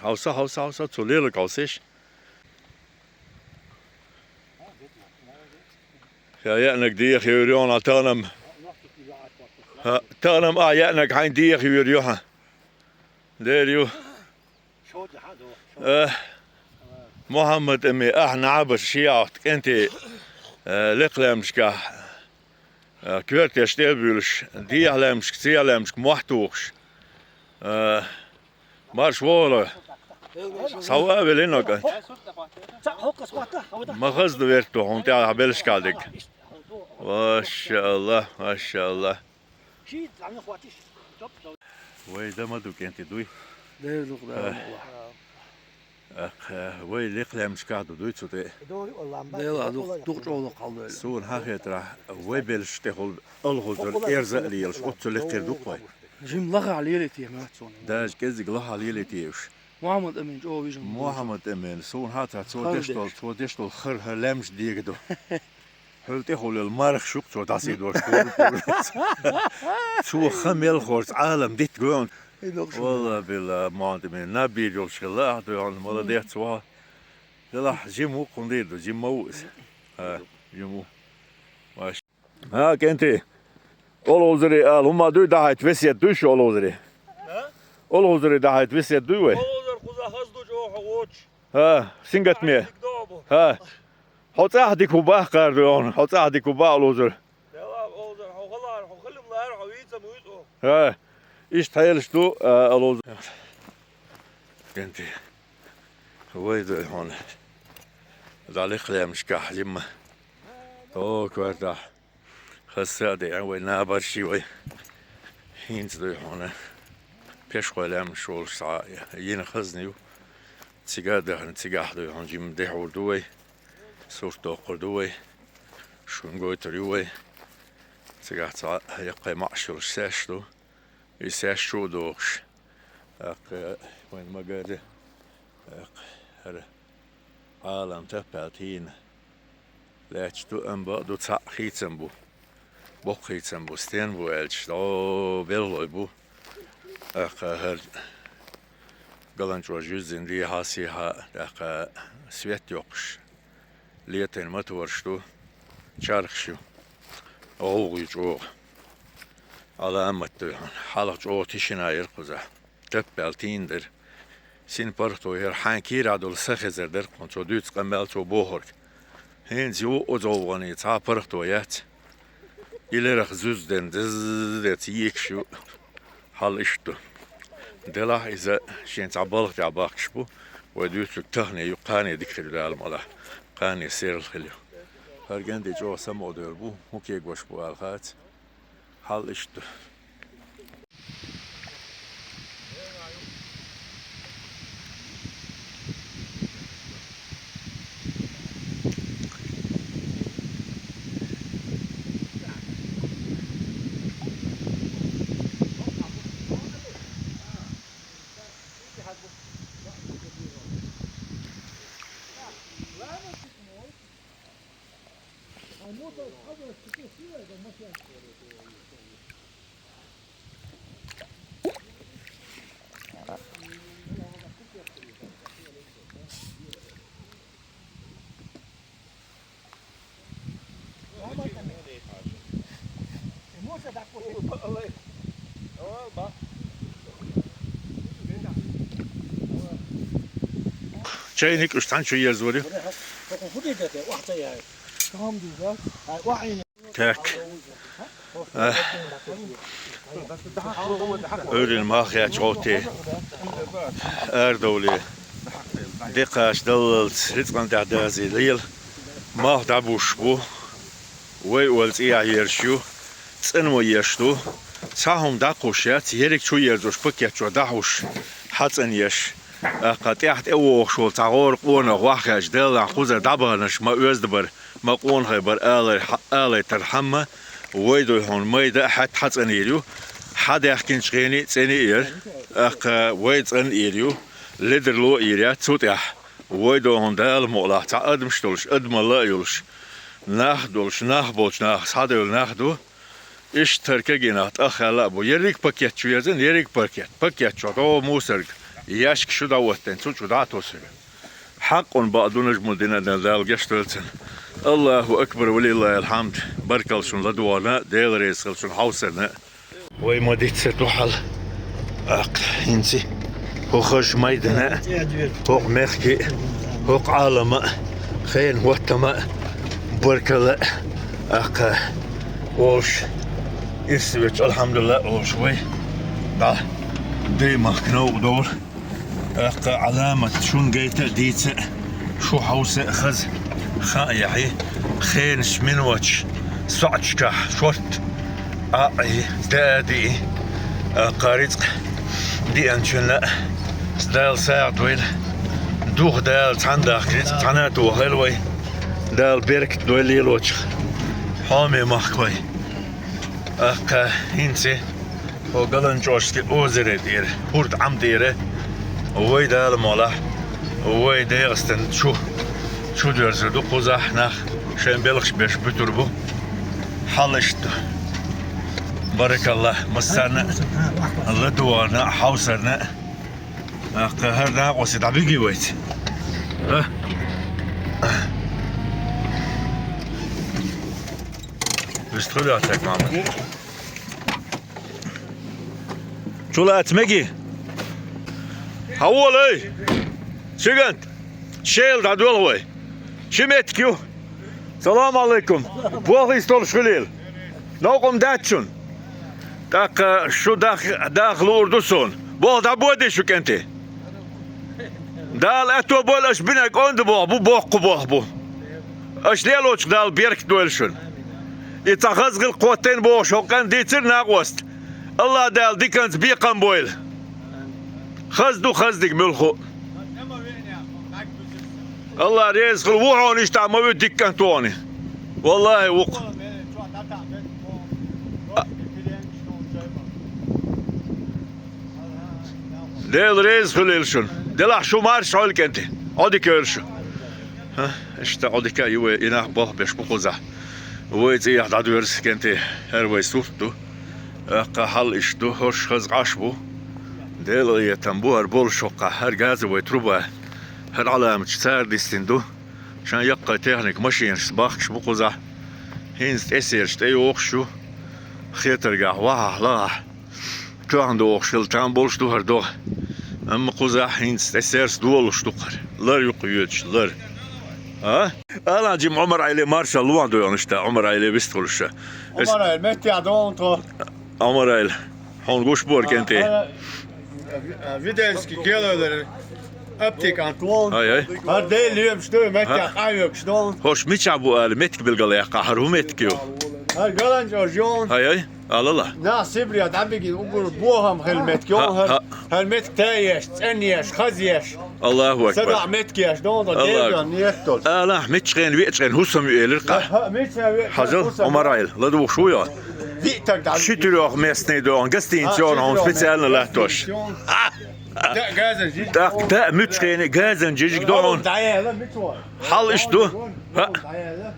Хьовса, хьовса, хьовса, цу лелаг хьовсеш. Ша яънаг деха йойр ю хьан таханам. Ха, таханам а яънаг хьайн деха йойр ю хьан. Дер ю. Э, Мухьаммад-Эми, ахьа набаш ши ахт кӀентий, э, лекха лаьмнашкахь, э, коьртеш тӀе а буьйлуш, деха лаьмнашка, цех лаьмнашка мохь тухуш. Э, Марш вогӀура. Схьава а велина кӀант. Ма хазда верта хьуна тӀехь белшкахь дерг. Машалла, машалла. Вай, дан ма ду кӀентий дуй. Дер ду, да. Э. Ах, вай лекха лаьмнашкахь ду дуй цу тӀе. Дела, дукха, дукха чӀогӀа хьалдойла. Суна хьан хетарахь, вай белшаш тӀехула алхазар эрза а лелаш, оццу лекхера ду-кх вай. Жим лахахь лелийте ма цунна. Даже кӀеззиг лахахь лелийте уьш. Мухьаммад-Эмин чӀогӀа вижина. Мухьаммад-Эмин, суна хьан ца, цо деш долу, цо деш долу хар хӀара лаьмнаш дега ду. Хьуьлла тӀехула йолу мархаш ю-кх цо дӀасийдорш. Цо хан мел хорца Ӏалам дитта гоьгӀна. Валла билла, Мухьаммад-Эмин, наб бийр йолуш хилла ахь доьгӀна, молодец ву хьо. Делахь жима ву, кхундийр ду, жима ма ву иза. ХӀа, жима ву. Маш. ХӀа, кӀентий. Олхазаре ала, хӀума дуй, дахьайта весет дуй шу олхазаре? А? Олхазаре дахьайта весет дуй вай? Олхазар кхуза хаза ду чӀогӀа хьо воч. ХӀа, сингаттаме. Дика ду бу. ХӀа. Хьо цӀахь дика ву баккхар ду хьуна, хьо цӀахь дика ву баккха олхазар. Дела, олхазар, хьо хала, хьо хала ма лара, хьо вийца ма вуьту. ХӀа, иштта хьелаш ду, а, олхазар. КӀентий. Вай ду хьуна. ДӀалихкха лаьмнашкахь жимма. О, коьртахь. Хаза а деана вай набарши вай. ХӀинца ду хьуна. Пешхой лаьмнаш волуш схьа а йина хазна ю. Цига а дахана, цигахь ду хьуна, жимма дехьур ду вай. Сурт доккхур ду вай. Шуна гойтур ю вай. Цигахь цхьа яккхий маӀаш йолуш саьш ду. И саьш чу а дохуш. ТӀаккха вайн ма-гарра, тӀаккха хӀара Ӏалам таппаьлла тийна лаьтташ ду, амма бакъ ду, цхьаъ хийцам бу. Боккха хийцам бу, стен бу аьлча, дӀо белхалой бу. ТӀаккха хӀара ГаланчӀож юьззина дехьа-сехьа, тӀаккха свет йоккхуш. Летайн мотораш ду, чархаш ю. ГӀовгӀа ю чӀогӀа. Ӏаламат ду хьуна. Хьалха чӀогӀа тишина яра кхузахь. Таппаьлла тийна дара. Син паргӀато яра, хьайн кийрахь долу са хезар дара кхунна, цо дуьйцу къамел, цо бохург. ХӀинца юха оцу гӀовгӀане цхьа а паргӀато яц. И лерах зуьззина, зуьззина дерца йийкаш ю. Хьал иштта ду. Делахь иза шен цхьа балха тӀехь бахкаш бу, вай дуьйцург тахане ю, кхане дика хир ю Дала мукъалахь, кхане серла хила ю. ХӀара ГӀентий чӀогӀа самукъадевр бу, хӀун кегош бу ала хац. Хьал иштта ду. Чайник уьш цхьаьна чу ерзор ю. Так. Эх. Ӏуьйрина малх яьчу гӀовтте, арадовле, декхача даллалц, рицкъан тӀехь дазий лела, малх дӀабуш бу, вай ола цӀехьа ерш ю, цӀанво еш ду, цхьа хӀума дӀакхуш яц, ерриг чу ерзош пакет чохь дӀахьуш, хьацӀанъеш. ТӀаккха тӀаьхьа тӀе вогӀуш волу цхьа гӀора къонах ваххаьчча, деллахь кхузара дӀабаханарш ма оьзда бара, ма къонахий бара алар-, алайтар хьамма, вай дуй хьуна майда а хьаьтта хьацӀанйийр ю, хьадаьхкинчу хене а цӀена а яра, тӀаккха вай цӀанъйийр ю, ледарло а йийр яц цу тӀехь, вай дуй хьуна Дала мукъалахь цхьа адамаш долуш, адамалла а йолуш, нах а долуш, нах болчу нахах схьадевлла нах а ду, Иштта хӀара кегий нах тӀаьхьа аьлла а бу. Ерриг пакет чу ерзина, ерриг пакет. Пакет чохь догӀу мусорг, ящик шу дӀаоттина, цу чу дӀа а тосуьйту. Хьакъун бакъ ду, Нажмуддин, Дала гечдойла цунна. Аллаху акбар, ва лиллахил хьамд. Баркалла шуна ладогӀарна, Дела реза хила шуна хьовсарна. Вай ма диццара дуьхьал. ТӀаккха хӀинца хӀокху хазачу майдана, хӀокху мехкан, хӀокху Ӏалама, хенан хӀоттама баркалла, тӀаккха олуш, ирс а ветташ, алхьамдулла олуш вай, дӀа, даймахка новкъа довла, тӀаккха Ӏаламат шуна гайта а, дийца а, шу хьовса а хаза, хаа яхье, хенаш, миноташ, соьцашкахь шорт, Ӏа а йи, да а дийи, тӀаккха рицкъ диъначунна а Дала сагӀа дойла. Духа Дала цхьаьна дахка рицкъ цхьаьна а тохийла вай. Дала беркат дойла лелочух хьоме махкахой. ТӀаккха хӀинца хӀо Галанчожский озере тӀера, хӀорда Ӏам тӀера, вай Дала молахь, вай ДегӀастан чу, чу доьрзур ду кхузахь нах, шайн белхаш беш буьтур бу. Хьал иштта ду. Баракалла, массарна а, ладогӀарна а, хьовсарна а. ТӀаккха хӀара накъосе дӀабиги вайца. А? Вистхуьлда цхьаьг, мама. Чулаца меги? Хьаволай! Циган! Шел дӀадоьлху вай! Ши меттиг ю! Салам алейкум! Бохийс долуш хуьлийла! Новкъа ма дац шуна! ТӀаккха шу дах-, даха луур ду суна. Боху дӀабоде шу, кӀентий? Дала аьтто бойла, аша бинарг онда боху бу, боккха боху бу. Аша лелочух Дала беркат дойла шуна. И цхьа хаза гӀиллакх хӀоттийна бохуш хӀокху кӀанта дийцира накъост. АллахӀ Дала диканца бекхам бойла. Хаза ду, хаза дика муьлхха а. АллахӀ реза хуьлда, ву хьуна иштта ма вуьту дика кӀант ву хьуна. ВаллахӀи, ву-кх. Дела реза хуьлийла шуна. Делахь шу марша Ӏойла, кӀентий. Ӏодика йойла шу. ХӀа, иштта Ӏодика а ю вай, и нах болх беш бу кхузахь. Вай цӀехьа дӀадоьрзу, кӀентий. ХӀара вай сурт ду. ТӀаккха хьал иштта ду, хӀорш хаза Ӏаш бу. Дела къинхетам бу, хӀара болуш хӀокхахь, хӀара газовой труба. ХӀара Ӏаламаташ цара дистина ду. Шайн яккхий техника, машинашца бахкаш бу кхузахь. ХӀинца тӀесераш тӀейогӀуш ю. Хетаргахь, вахахь, лахахь. Тоьхна догӀуш хила там болуш ду хӀара догӀа. Амма кхузахь хӀинца тӀе серс долуш ду хӀара. Лар ю кху йоьдуш, лар. А? Ала жима Ӏумар-Ӏели маршалла луан дойгӀанаш та, Ӏумар-Ӏели вистхуьлуша. Ас Ӏумар-Ӏели, меттехь догӀун тхо. Ӏумар-Ӏели, хьуна гуш бора, кӀентий. А, а, а, Видельский гелойла аптекан тхо. Ай, ай. ХӀара Дела лоьмаш ду, меттехь къахьоьгуш догӀун. ХӀорш мичахь бу ала, меттиг билгал яьккха, хӀара хӀун меттиг ю? ХӀара ГаланчӀожа йогӀун. Ай, ай. Алала. Нах Сибре дӀабигина уггар бохам хила меттиг йогӀу хӀара. ХӀа. ХӀара меттиг таеш, цӀенъеш, хазъеш. Аллаху акбар. СадаӀа меттигеш догӀу, Аллаху. Дербен нетдолуш. Алахь, миччхьена веачхьена хӀусам ю элира къа. ХӀа, хӀа, миччхьена веачхьена Хьажал, хӀусам ю. Ӏумар-Ӏел, ладугӀуш ву йо? Виъ таг дӀа. Ши туьрох местный догӀун, гостиница йогӀун хьуна специально латтош. ХӀа, ши туьрох местный догӀун. ТӀаккха муьтчхьена газан жижиг догӀун. ДӀаяла, мича вара? Хьал иштта ду. ХӀа.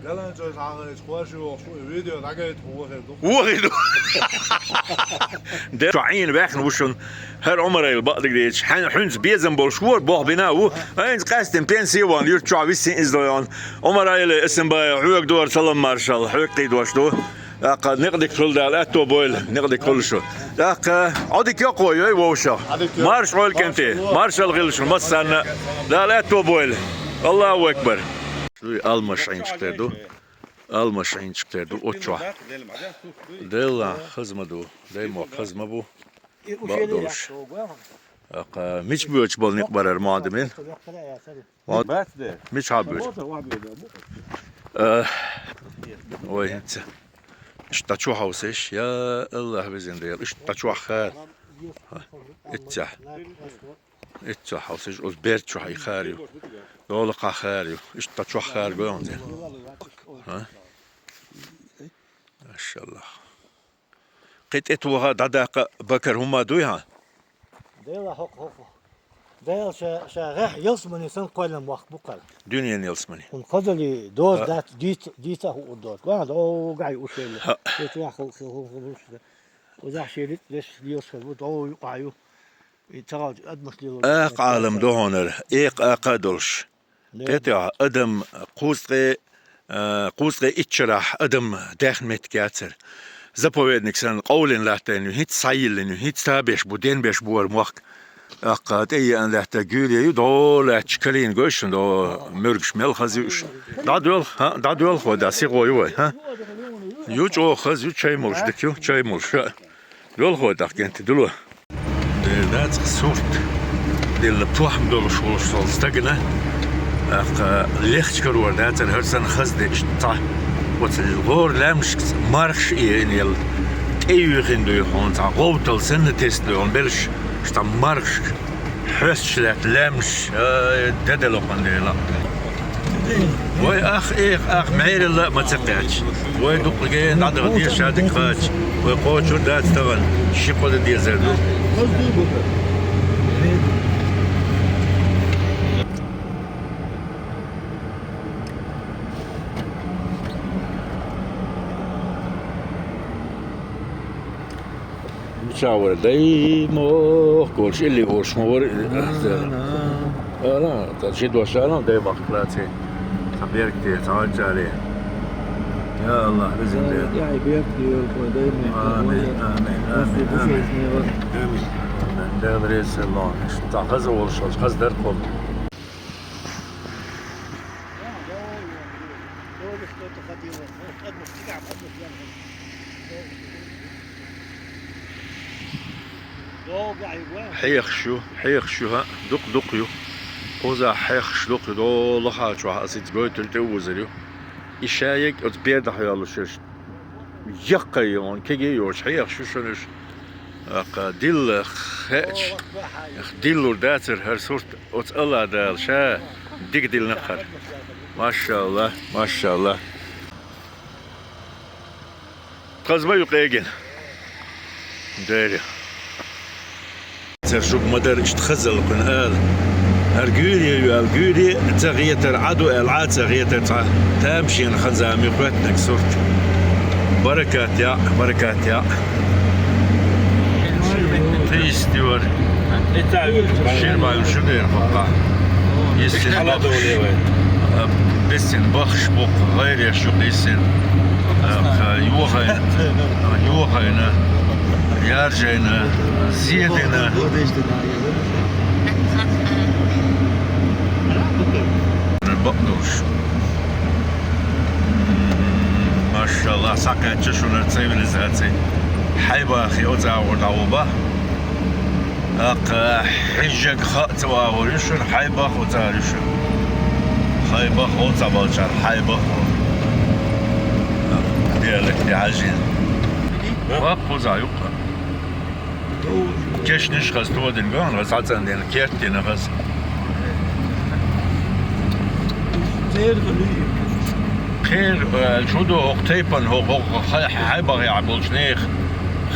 ГаланчӀожа хьахайча, кхоша вохуш ву, видео дӀагайта хӀу вахийла ду. Вохийла ду. Де, чохь Ӏийна ваьхна ву шуна. ХӀара Ӏумар-Ӏел бакъдерг дийцича, хьайн хьуьнца безам болуш вора, бохбина а ву. ХӀинца къаьстина пенсий ван, юьртчохь виссина иза дойгӀун. Ӏумар-Ӏел, Исмаил, хьоьга дора салам маршалла, хьоьга кхийдош ду. ТӀаккха некъ дика хуьлда, Дала аьтто бойла, некъ дика хуьлда шу. ТӀаккха Ӏодика йоккхо йой вовшах. Марша Ӏойла, кӀентий, маршалла хила шуна массарна, Дала аьтто бойла. Аллаху акбар. Дуй, алмаш Ӏийначу тера ду. Алмаш Ӏийначу тера ду, оццохь. Делла хаза ма ду, даймохк хаза ма бу. Бакъ долуш. ТӀаккха мича боьдуш болу некъ бара хӀара, Мохьмад-Эмин? Мичахьа боьду? Э, ой, хӀинца. Иштта чу хьовсийша, я Аллах, везан Дела, иштта чохь хара. Иццехь. Иццехь хьовсийша, оцу берда чохь и хара ю. Долакхахь хара ю. Иштта чохь хара гоьгӀан дела. ХӀа? Машаллах. Кхин тӀе тоха, дӀадаккха бакара хӀума дуй хьан? Дела хӀокху, хӀокху. Дела ша, ша гӀехь ялсамане санна кхоьллина мохк бу кхара. Дуьненан ялсамане. ХӀунда хазалли доза дац, дийца, дийца а хуур доцу. Ваха догӀу гӀай ушелла. ХӀаъ. Цу чохь хул, хул, хул, хул, хул. Узахь шен рицкъ деш лелаш хир бу, догӀу юкъахь ю. И ца гӀалчу адамаш лело. Акха Ӏалам ду хьуна хӀара, экха акха а долуш. КхетӀехь адам кхузткъе, а, кхузткъе итт шарахь адам даьхна меттиг яцара. Заповедник санна къовлина латтийна ю, хӀинца схьайиллина ю, хӀинца табеш бу, денбеш бу хӀара мохк. ТӀаккха тӀееана лаьтта гуьйре ю, догӀу лаьтташ калийна гой шуна, догӀу муьргаш мел хаза ю уьш. ДӀадоьлху, хӀа, дӀадоьлху вай, да, сихо ю вай, хӀа? Ю чӀогӀа хаза ю, чай молуш дика ю, чай молуш, хӀа. Доьлху вай тӀаккха, кӀентий, дуьло. Дера дац-кх сурт, делла похӀма долуш волуш сол стагана. ТӀаккха лехча карор дацара хӀара санна хаза дечу цхьа. Оцу гӀора лаьмнашкаца мархаш а йина елла, тӀеюьйхина дуй хьуна цхьа гӀовтал санна тесна дуй хьуна белш, цхьа мархашка хьоьстуш лаьтта лаьмнаш, ай, де делахана дела. Вай ах, эх, ах, мӀералла а ма ца кхаьчча. Вай дуккха гена дӀадаха деза ша дика хача. Вай кхочур дац тахана, ши-кхо де дезар ду. Мичахь вара? Даймохк волуш, илли волуш ма вара? Ана, ана. Ана, ца ши дош ана, Даймохк лаций. Ца берг те, ца гӀанчаре. Я Аллах, безин Дела. Амин, амин, амин, амин. Амин. Дела реза хилва. Цхьа хаза волуш, хаза дар кху. Хьехаш ю, хьехаш ю, хӀа, дукха-дукха ю. Кхузахь хьехаш дукха ю, долахь а чохь аса иза гойтуш тӀе а вузур ю. И шаерг оцу бердахь йолуш ерш яккхий ю, кегий йоцуш хьехаш ю шуна уьш. ТӀаккха дилла хеача, диллур дацара хӀара сурт оцу Алла Дала ша дика диллина хӀара. Машалла, машалла. Хаза ма ю къегина. Дера. Цара шуьга ма-дарра иштта хазалла кхуьнан ала. ХӀара гуьйре ю аьлла, гуьйре ца гӀетар, Ӏа ду аьлла, Ӏа ца гӀетар цхьа тамашийна хаза ма ю кхоьттинарг сурт. Баракат яӀ, баракат яӀ. Триста евро. Ширбан шу дера хӀокхахь. Йисина бахаш. Бисина бахаш бу-кх, гӀайре шу йисина. Йохайна. Йохайна. Яржайна. Зедина. Бакъдолуш. Машалла, схьакхаьчча шуна цивилизаци. Хьайбахе оцу агӀор дӀагӀо бан. ТӀаккха хьижжаг хаа ца вагӀур ю шуна, хьайбах оцара ю шуна. Хьайбах оцу цхьаболчара, хьайбах. Диалект де хьажийна. Ва кхузахь юккъа. Кешнаш хаза тодина ган, хаза хьацӀандина, керттина хаза. Кхера, э, чу ду хӀокху тайпана, хӀокху, хӀокху хьай-, хьайбахехь болчу нехан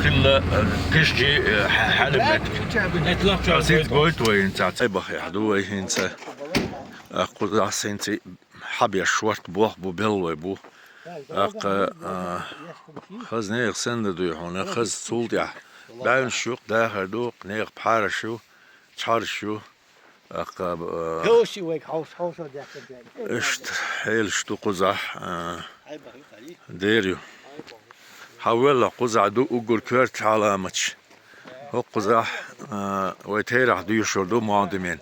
хилла, э, кхишчи, э, хьа-, хьалиметтиг. Хаза иза гойту вай хӀинца, хьайбахехь ду вай хӀинца. Кхузахь хӀинца хьабеш шорта бох бу, беллой бу. ТӀаккха, а, хаза нехан санна дуй хьуна, хаза цул тӀаьхьа. БӀаьвнаш ю-кх, дахар ду-кх, нехан пхьараш ю, чхьарш ю. ТӀаккха, а, иштта хьелаш ду кхузахь, а, дера ю. Хьан велла кхузахь ду уггар коьртачу Ӏаламаташ. ХӀокхузахь, а, вай терахь доьшур ду Мохьмад-Эмин.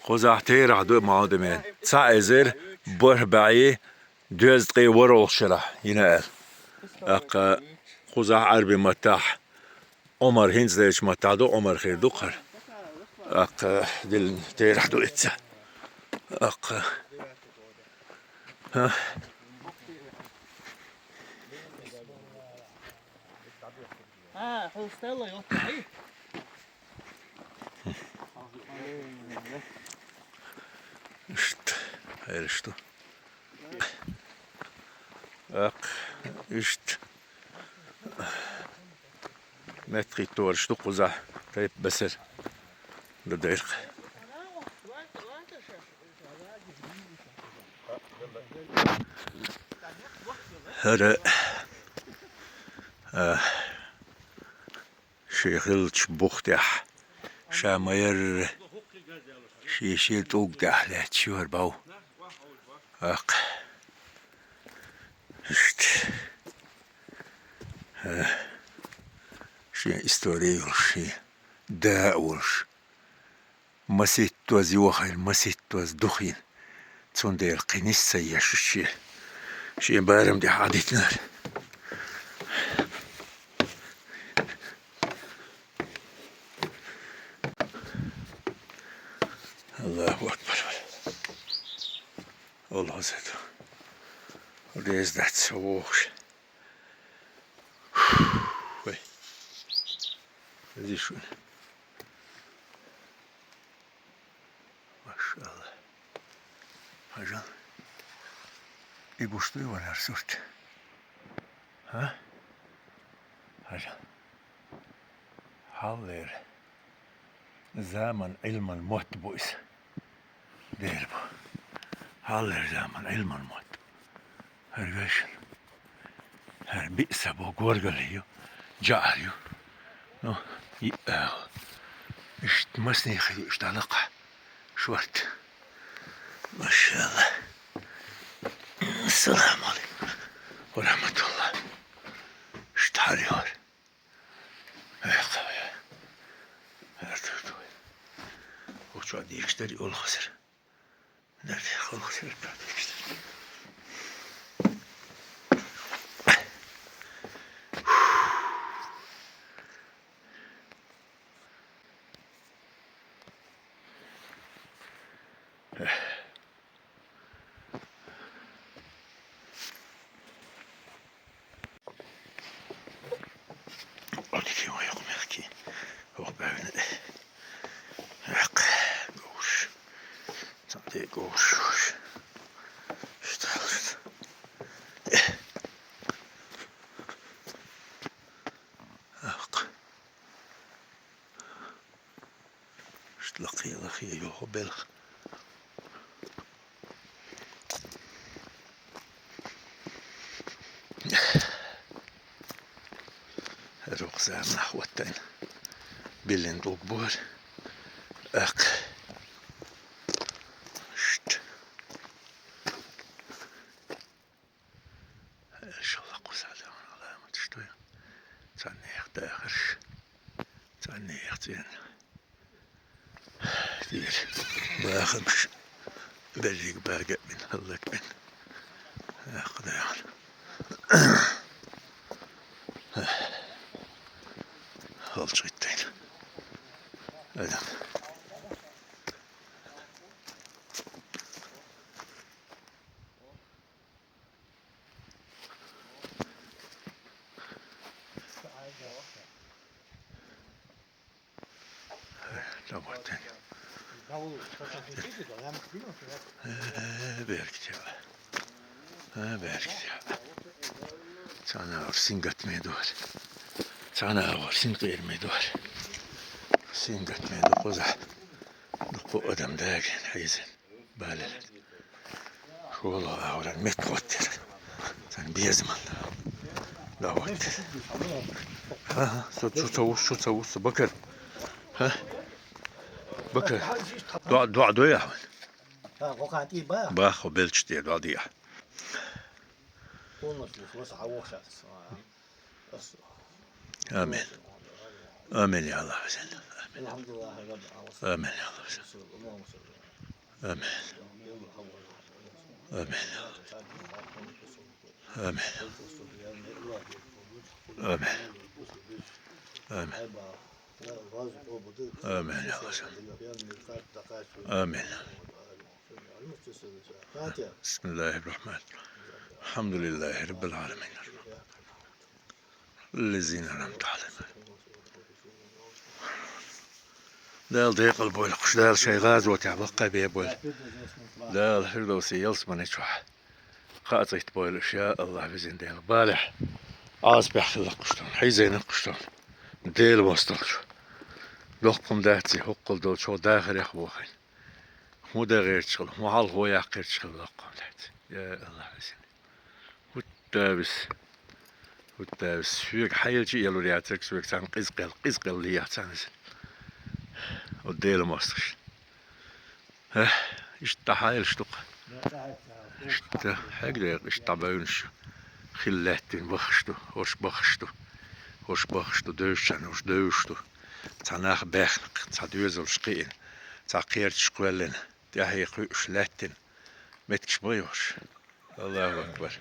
Кхузахь терахь ду Мохьмад-Эмин. Цхьа эзар бархӀ бӀе дезткъе ворхӀалгӀачу шарахь йина аьлла. ТӀаккха кхузахь Ӏаьрби маттахь Ӏумар хӀинца дайчу маттахь ду, Ӏумар хир ду-кх хӀара. ТӀаккха диллина терахь ду иза. ТӀаккха. ХӀа. Иштта, хьераш ду. ТӀаккха, иштта. Меттахийттораш ду кхузахь, тайп-бесара. Дан дайракх. ХӀара, а, шен хиллачу бух тӀехь, ша ма-ярра, шен-шен тӀулг тӀехь лаьтташ ю хӀара бӀов. ТӀаккха. Иштта. Э, шен истори йолуш, шен да а волуш. Маситтаза йохийна, маситтаза духийна. Цундела кхин нис ца еш шен, шен барам тӀехь Ӏадитинарг. Аллаху акбар. Аллаху акбар. Реза дац со вохуш. Вай. Зи шуна. Машалла. Хьажал. И гуш дуй ванар сурт? ХӀа? Хьажал. Хьаллера. Заман Ӏилман мотт бу иза. Дера бу. Хьаллера заман Ӏилман мотт. ХӀара вешан. ХӀара биъса бу, горгали ю, жаӀар ю. Ну, йиъ агӀо. Иштта масне хир ю, иштта дӀалакха. Шорта. Машалла. Ассаламу алейкум. ورحمة الله. Иштта хьалайора. Эх, эр ду. Уча дийкъ дер олхазар. Нер олхазар дийкъ дер. Ону кийин йокъа мехкий. Йокъа баьвина. Эх, говш. Цхьа де говш, говш. Иштта хьалаш. Эх. Иштта лакхе, лакхе йоагӀа белха. ХӀара укх заманахь оттайна биллина тӀулг бу хӀара. Аккха. Иштта. Ишалла кхузахь даьнна Ӏаламаташ ду. Цхьаннех дахарш, цхьаннех цӀен. Дера бахамаш берриг бага а бина, хӀаллак а бина. Аккха даьнна. Халча гӀиттайна адам. Э, беркате. Э, беркате. Цхьана агӀор сингаттаме ду хӀара. Цхьана агӀор синкъераме ду хӀара. Сингаттаме ду кхузахь. Дукха адам дагийна, хьийзийна. Бале. ШолгӀа агӀоран метта гӀоттира. Цхьана безамал дӀагӀоттира. ХӀа-хӀа, со чу ца вус, чу ца вус, Бакар. ХӀа? Бакар. ДоӀа, доӀа дой ахьа вайна? Бах, хьо белча тӀера доӀа де ахьа. Амин. Амин, я АллахӀ, везан. Амин. Амин, я АллахӀ, везан. Амин. Амин. Амин. Амин. Амин, я АллахӀ. Амин. بسم الله الرحمن الرحيم. الحمد لله رب العالمين. الذين أنعمت عليهم. Дала декъал бойла кхуш, Дала шайн гӀазотехь баккхий бебойла. Дала Фирдовси ялсамани чохь кхачийта бойла уьш, я АллахӀ, везан Дела. Балехь, Ӏазапехь хилла кхуш тхуна, хьийзийна кхуш тхуна. Дела мостагӀчо. Доккха хӀума дац и, хӀоккхул долчу дахарех вохийна. ХӀун дан гӀерташ хила, хӀун хьалхо яккха гӀерташ хила, доккха хӀума дац. Я АллахӀ, везан. ХӀуттавис. ХӀуттавис. Соьга хьаелча а ялур яцарг, соьга царна къизкъел, къизкъел ле яц царна иза. Оцу Делан мостагӀашна. ХӀа, иштта хьаелаш ду-кх. Иштта хьегна декъа, иштта дӀабевнаш. Хила лаьттина бахаш ду, хӀорш бахаш ду. ХӀорш бахаш ду, девзачарна хӀорш девзаш ду. Цхьа нах баьхна-кх, цхьа доьзалш кхиъна, цхьа кхерчаш кхоьллина, тӀаьхье кхуьуш лаьттина. Меттигаш ма ю хӀорш. АллахӀу акбар.